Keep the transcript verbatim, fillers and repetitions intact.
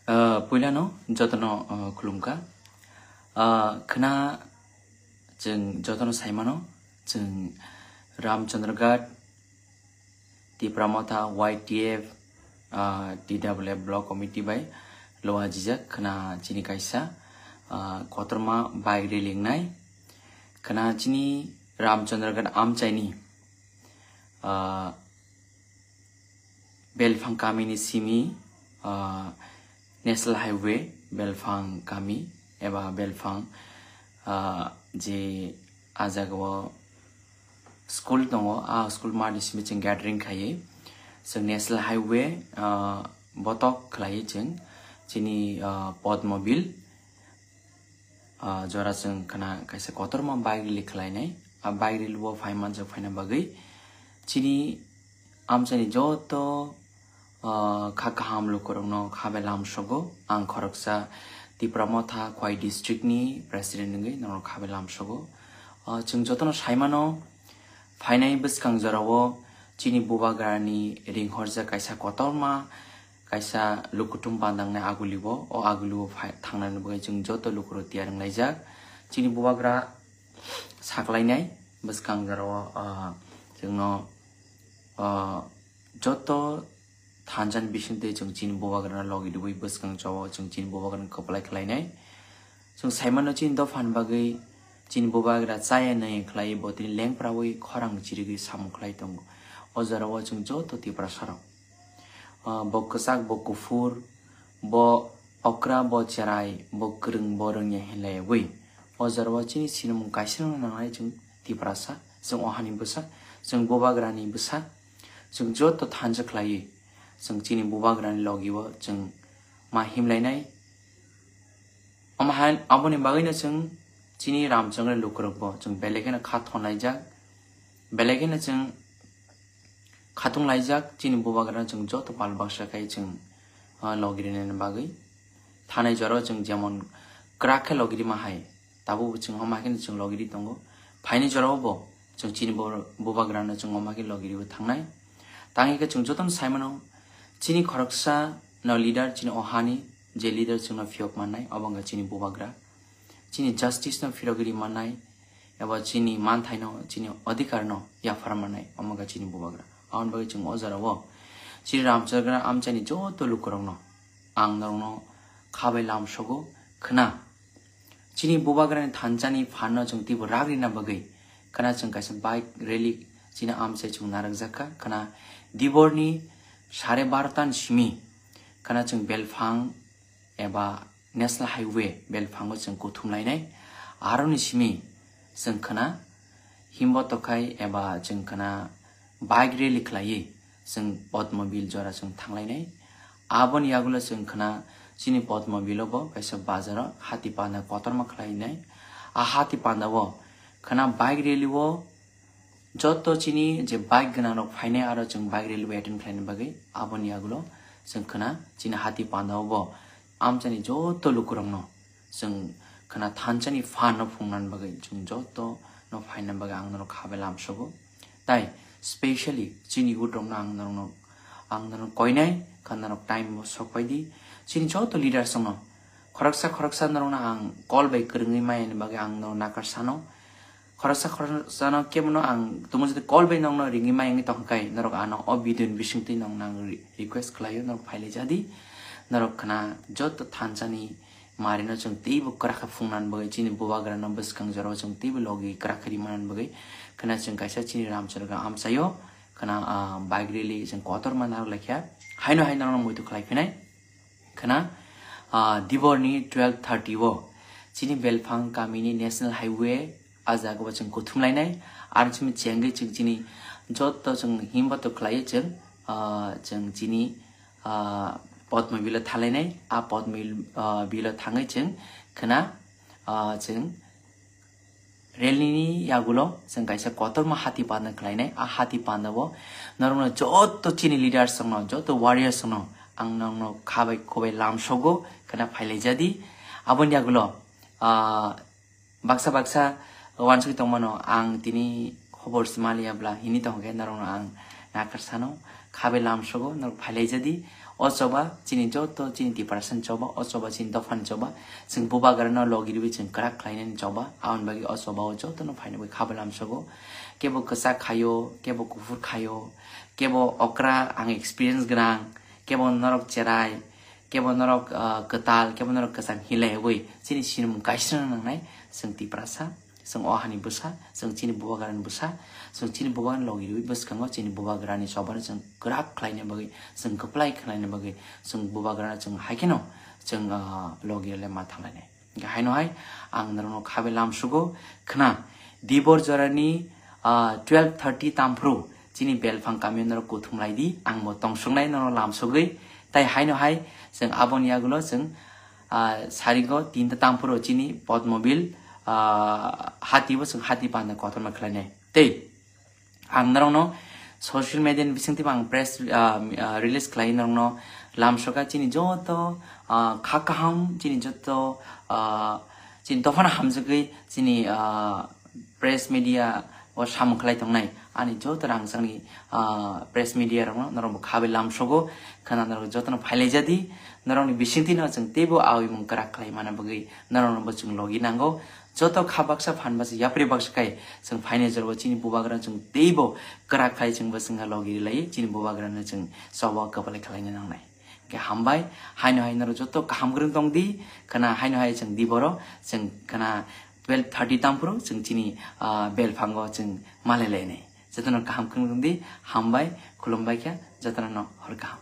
Ah, puilano jotono, ah, khulumkha. Ah, khna chwng jotono saimano, chwng Ramchandraghat, Tipra Motha, Y T F, ah, T W F Block Committee bai loa jijak khna chini kaisa, ah, kotorma bike rally wngnai. Khna chini Ramchandraghat amchaini, ah, Belphang kamini simi, ah, National Highway Belphang kami eba Belphang, ah, je a jagao school tongo, a school mani simi chwng gathering khaiwi chwng National Highway, ah, botok khlaiwi chwng chini, ah, Podmobil, ah, jora chwng khna kaisa kotorma bike rally khlainai. A bike rally o phai manjak phaina bagwi chini amchaini joto, ah, kha kaham lukurokno kha bai lamsogo. Ang khoroksa Tipra Motha Khowai district ni president wngwi norok kha bai lamsogo. Ah, chwng jotono saimano, phainai bwskang jorao chini bubagrani ringhorjak kaisa kotorma kaisa lukuthum pandangnai agulio. O agulio phai-, thangnani bagwi chwng joto lukurok tiyar wnglaijak. Chini bubagra saklainai bwskang jorao, ah, chwngno, ah, joto thansa ni bisingtwi chwng chini bubagrano logi rwui bwskang chao chwng chini bubagrano kwplai khlainai. Chwng saimano chini dophani bagwi chini bubagra chaya nai khlai bo tini lengprawi khorang chirigwi samung khlai tongo. O jorao chwng joto Tiprasarok, ah, bo kwchak, bo kuphur, bo okra, bo cherai, bo kwrwng, bo rwngya hinlaiwi o jorao chini sinimung kaisano nangnai chwng Tiprasa, chwng ohani bwsa, chwng bubagrani bwsa, chwng joto thansa khlaiwi chwng chini bubagrani logio chwng ma himlainai. Omo hai, aboni bagwino chwng chini Ramchandrani lukurokbo chwng belai kheno kha thonlaijak, belai kheno chwng khatung laijak, chini bubagrano chwng joto pal baksa khai chwng, ah, logi rinani bagwi. Thanai jorao chwng jemon kwrak khe logi rima hai, tabukbo chwng omo hai kheno chwng logi ri tongo. Phaini jorao bo chwng chini bo-, bubagrano chwng omo hai khe logi riwi thangnai. Tangwi khe chwng jotono saimano, chini khoroksa no leader, chini ohani je leader chwngno phiyok mannai, obo wngkha chini bubagra. Chini justice no phirogwi ri mannai, eba chini manthaino, chini adhikar no yaphar mannai, omo wngkha chini bubagra. Aboni bagwi chwng o jorao chini Ramchandraghat amchaini joto lukurokno ang norokno kha bai lamsogo khna. Chini bubagrani thansani phanno chwng teibo rak rina bagwi khna chwng kaisa bike rally chini amchai chwng narwkjak kha. Khna diborni sare barota ni simi khna chwng Belphang eba National Highway Belphango chwng kuthum lainai. Aroni simi chwng khna himbo tokhai eba chwng khna bike rally khlaiwi chwng Podmobil jora chwng thanglainai. Aboni yagulo chwng khna chini Podmobilo bo kaisa bazaro hati panda kotorma khlainai. A hati pandao khna bike rally o joto chini je bike gwnangrok phainai aro chwng bike rally bo attend khlaina bagwi aboni yagulo chwng khna chini hati pandao bo amchani joto lukurokno chwng khna thansani phanno phungnani bagwi chwng joto no phaina bagwi ang norok kha bai lamsogo. Tai specially chini youth rokno ang norokno, ang norok koinai kha norok time bo sok pai di. Chini joto leaders rokno khoroksa khoroksa norokno ang call bai kwrwngwi maya ni bagwi ang norok nakar sano. Khoroksa khoroksano kebono ang tumo jodi call bai nokno ringwi maya wngwi tongkha kai norok ano o video ni bisingtwi nokno ang re-, request khlaio norok phailai jadi. Norok khna joto thansani marino chwng teibo kwrak khe phungnani bagwi, chini bubagrano bwskang jorao chwng teibo logi kwrak khe rimanani bagwi khna chwng kaisa chini Ramchandraghat amchaio khna, ah, bike rally chwng kotorma narwk laikha. Haino hai norokno muitu khlai phinai khna, ah, diborni twelve thirty o chini Belphang kamini National Highway a jagao chwng kuthum lainai. Aro chini chengwi chwng chini joto chwng himba to khlaiwi chwng, ah, chwng chini, ah, Podmobilo thanglainai. A Podmobil, ah, bilo thangwi chwng khna, ah, chwng rally ni yagulo chwng kaisa kotorma hati panda khlainai. A hati panda o norokno joto chini leaders rokno, joto warriors rokno ang norokno kha bai khwbai lamsogo khna phailai jadi. Aboni yagulo, ah, baksa baksa uansugwi tongmano ang tini khobor se maliya bla hini tongkhe norokno ang nakar sano. khabe lamsogo norok phailaijadi. O choba chini joto chini Tiprasani choba, o choba chini dophani choba, chwng bubagrano logi rwi chwng kwrak khlainani choba. Aboni bagwi o choba o jotono phainani bagwi khabe lamsogo. Kebo kwchak khaio, kebo kuphur khaio, kebo okra ang experience gwnang, kebo norok cherai, kebo norok, ah, kwtal, kebo norok kwcham hinlaiwi chini sinimung kaisrang nangnai. Chwng Tiprasa, chwng o hani bwsa, chwng chini bubagrani bwsa, chwng chini bubagrani logi rwi bwskango chini bubagrani chobano chwng kwrak khlaina bagwi, chwng kwplai khlaina bagwi chwng bubagrano chwng haikheno chwng, ah, logi rwle ma thanglainai. Hingkhe haino hai ang norokno khabe lamsugo khna, dibor jorani, ah, twelve thirty tamphru chini belphang kamio norok kuthum lai di, ang bo tongsuknai norok lamsugwi. Tai haino hai chwng aboni yagulo chwng, ah, sarigo tinta tamphru chini Potmobil, ah, hati bo chwng hati panda kotorma khlainai. Tei ang norokno social media ni bisingtwi bo ang press, ah, ah, release khlai norokno lamsoka chini joto, ah, kha kaham chini joto, ah, chini dophano hamjagwi chini, ah, press media o samung khlai tongnai ani joto rangchakni, ah, press media rokno norok bo khabe lamsogo khna norok jotono phailaijadi. Norokni bisingtwino chwng teibo awi mung kwrak khlai mana bagwi norokno bo chwng logi nango. Joto kha baksa phan baksa yapri baksa khai chwng phainai jorbo chini bubagrano chwng teibo kwrak khai chwngbo chwngha logi rwlai chini bubagrano chwng choba kwplai khlaina nangnai. Hingkhe hambai, haino hai norok joto kaham kwrwng tong di, khna haino hai chwng di boro, chwng khna twelve thirty tamphuru chwng chini, ah, belphango chwng malai lainai. Jotono kaham kwrwng tong di, hambai, khulumbai kha, jotono no hor kaham.